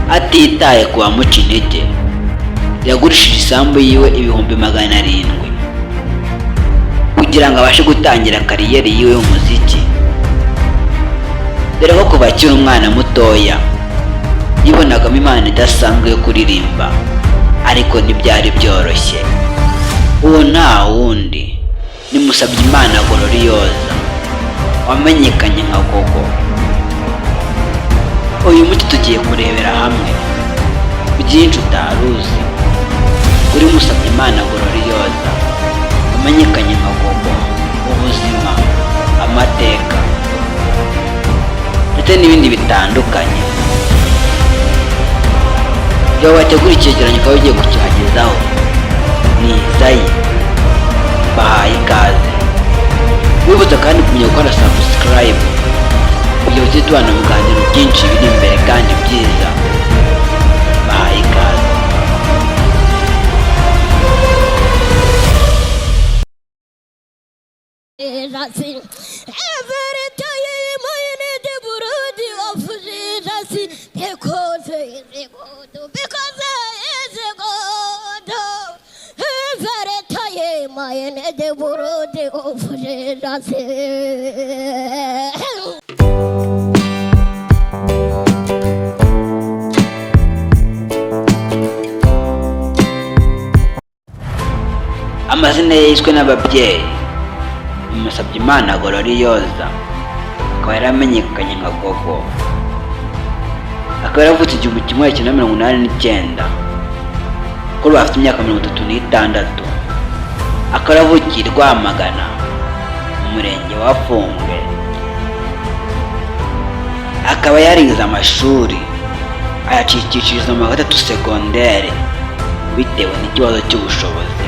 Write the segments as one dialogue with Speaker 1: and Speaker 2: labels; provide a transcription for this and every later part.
Speaker 1: Atitaye ku bamuca intege, yagurishije isambu yiwe 700,000 kugira ngo abashe gutangira career yiwe y'umuziki, dore ko kuva akiri umwana mutoya yibonagamo impano idasanzwe yo kuririmba, ariko ntibyari byoroshye. Uwo nta wundi ni Musabyimana Gloriose wamenyekanye nka Gogo. Uyu muti tugiye kurebera hamwe byinshi utari uzi kuri Musabyimana Gloriose wamenyekanye nka Gogo, ubuzima, amateka ndetse n'ibindi bitandukanye. Iyo wategura icyegeranyo ukaba ugiye kukibagezaho, ni Izayi bahaye ikaze. Wibutsa kandi kumenya gukora subscribe kugira ngo tujye tubana mu biganiro byinshi biri imbere kandi byiza. Bahaye ikaze.
Speaker 2: Every time I need the blood of Jesus, because is good, because is good. Every time I need the blood of Jesus.
Speaker 1: Amazina ye yiswe n'ababyeyi ni Musabyimana Gloriose, akaba yaramenyekanye nka Gogo, akaba yaravutse 1989, kuri ubu afite imyaka 36, akaba yaravukiye i Rwamagana mu murenge wa Fumbwe, akaba yarize amashuri ayacikishiriza mu wa gatatu segonderi bitewe n'ikibazo cy'ubushobozi,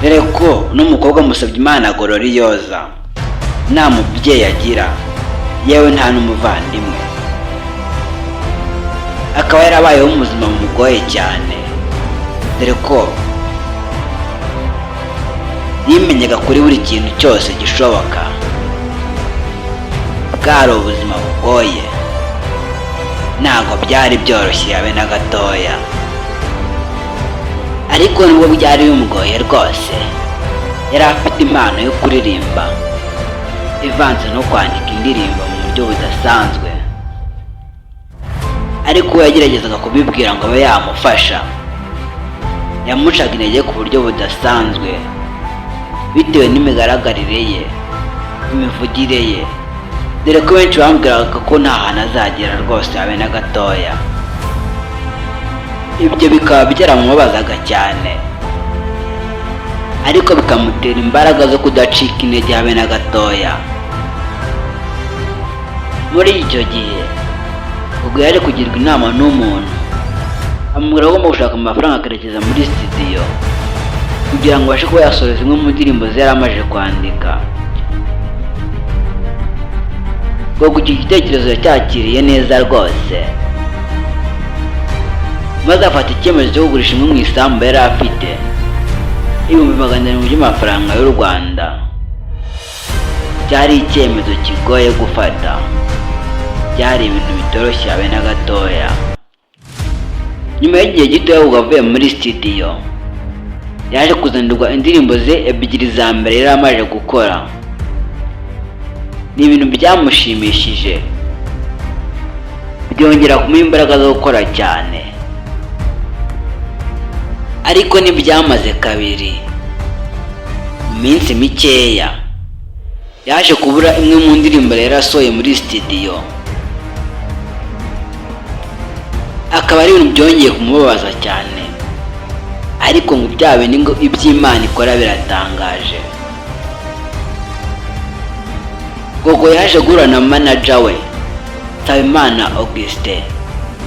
Speaker 1: dore ko n'umukobwa Musabyimana Gloriose nta mubyeyi agira, yewe nta n'umuvandimwe, akaba yarabayeho mu buzima bumugoye cyane, dore ko yimenyaga kuri buri kintu cyose gishoboka. Bwari ubuzima bugoye, ntabwo byari byoroshye habe na gatoya, ariko nubwo byari bimugoye rwose, yari afite impano yo kuririmba ivanze no kwandika indirimbo mu buryo budasanzwe. Ariko uwo yageragezaga kubibwira ngo abe yamufasha yamucaga intege ku buryo budasanzwe bitewe n'imigaragarire ye, imivugire ye, dore ko benshi bamubwiraga ko nta hantu azagera rwose habe na gatoya. Ibyo bikaba byaramubabazaga cyane, ariko bikamutera imbaraga zo kudacika intege habe na gatoya. Muri icyo gihe ubwo yari kugirwa inama n'umuntu amubwira ko agomba gushaka amafaranga akerekeza muri studio kugira ngo abashe kuba yasohora zimwe mu ndirimbo ze yari amaze kwandika. Ubwo icyo gitekerezo yacyakiriye neza rwose, maze afata icyemezo cyo kugurisha imwe mu isambu yari afite, 700,000 by'amafaranga y'u Rwanda. Cyari icyemezo kigoye gufata, byari ibintu bitoroshye habe na gatoya. Nyuma y'igihe gito ubwo avuye muri studio, yaje kuzanirwa indirimbo ze ebyiri za mbere yari amaze gukora. Ni ibintu byamushimishije, byongera kumuha imbaraga zo gukora cyane. Ariko ntibyamaze kabiri, mu minsi mikeya yaje kubura imwe mu ndirimbo yari asohoye muri studio, akaba ari ibintu byongeye kumubabaza cyane. Ariko ngo bya bindi ngo iby'Imana ikora biratangaje. Gogo yaje guhura na manager we Nsabimana Augustin,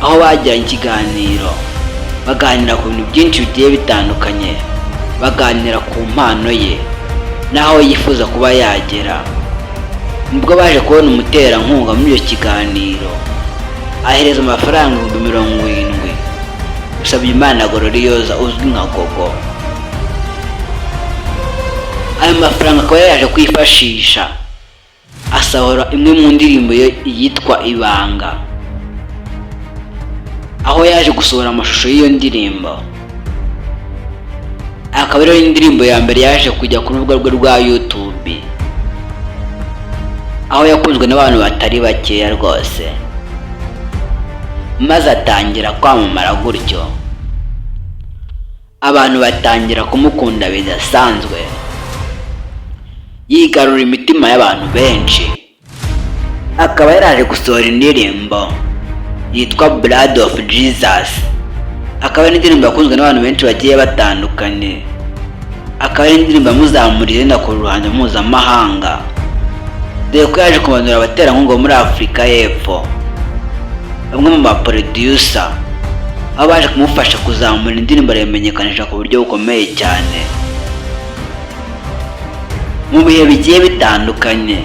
Speaker 1: aho bagiranye ikiganiro, baganira ku bintu byinshi bigiye bitandukanye, baganira ku mpano ye n'aho yifuza kuba yagera. Nibwo baje kubona umuterankunga muri icyo kiganiro, ahereza amafaranga 70,000 Musabyimana Gloriose uzwi nka Gogo. Ayo mafaranga akaba yaje kwifashisha asohora imwe mu ndirimbo ye yitwa Ibanga. Aho yaje gusohora amashusho y'iyo ndirimbo, akaba ariyo indirimbo ya mbere yaje kujya ku rubuga rwe rwa YouTube, aho yakunzwe n'abantu batari bakeya rwose, maze atangira kwamamara gutyo, abantu batangira kumukunda bidasanzwe, yigarura imitima y'abantu benshi. Akaba yaraje gusohora indirimbo yitwa Blood of Jesus, akaba ari indirimbo yakunzwe n'abantu benshi bagiye batandukanye, akaba ari indirimbo yamuzamuriye izina ku ruhando mpuzamahanga, dore ko yaje kumanura abaterankunga bo muri Afurika y'Epfo, bamwe mu ba producer, aho baje kumufasha kuzamura indirimbo, arayimenyekanisha ku buryo bukomeye cyane. Mu bihe bigiye bitandukanye,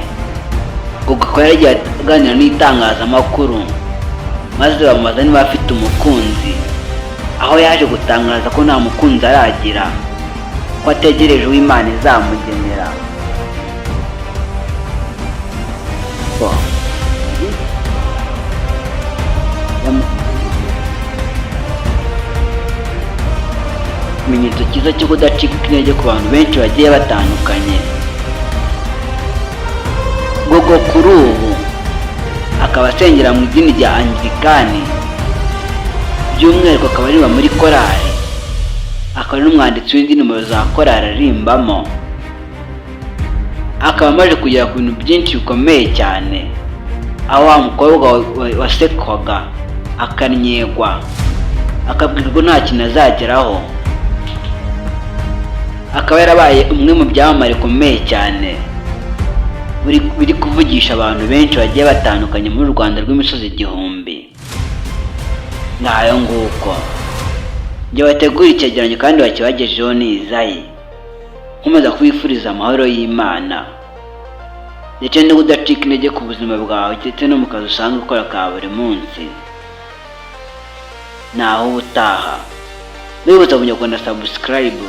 Speaker 1: Gogo akaba yaragiye aganira n'itangazamakuru, maze bamubaza niba afite umukunzi, aho yaje gutangaza ko nta mukunzi aragira, ko ategereje uwo Imana izamugenera. Ikimenyetso cyiza cyo kudacika intege ku bantu benshi bagiye batandukanye. Gogo kuri ubu akaba asengera mu idini rya Angilikani, by'umwihariko akaba aririmba muri korali, akaba ari n'umwanditsi w'indirimbo za korali aririmbamo. Akaba amaze kugera ku bintu byinshi bikomeye cyane, aho wa mukobwa wasekwaga, akanyegwa, akabwirwa nta kintu azageraho, akaba yarabaye umwe mu byamamare bikomeye cyane biri kuvugisha abantu benshi bagiye batandukanye muri Rwanda rw'imisozi igihumbi. Ngayo nguko, njye bategura icyegeranyo kandi bakibagejeho ni Izayi. Nkomeza kubifuriza amahoro y'Imana ndetse no kudacika intege ku buzima bwawe ndetse no mu kazi usanzwe ukora ka buri munsi. Naho ubutaha, mbibutsa kujya gukanda subscribe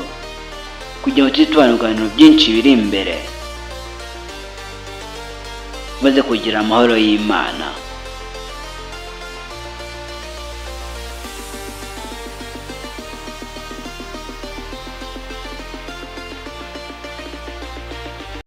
Speaker 1: kugira ngo tujye tubana ibiganiro byinshi biri imbere, maze kugira amahoro y'Imana.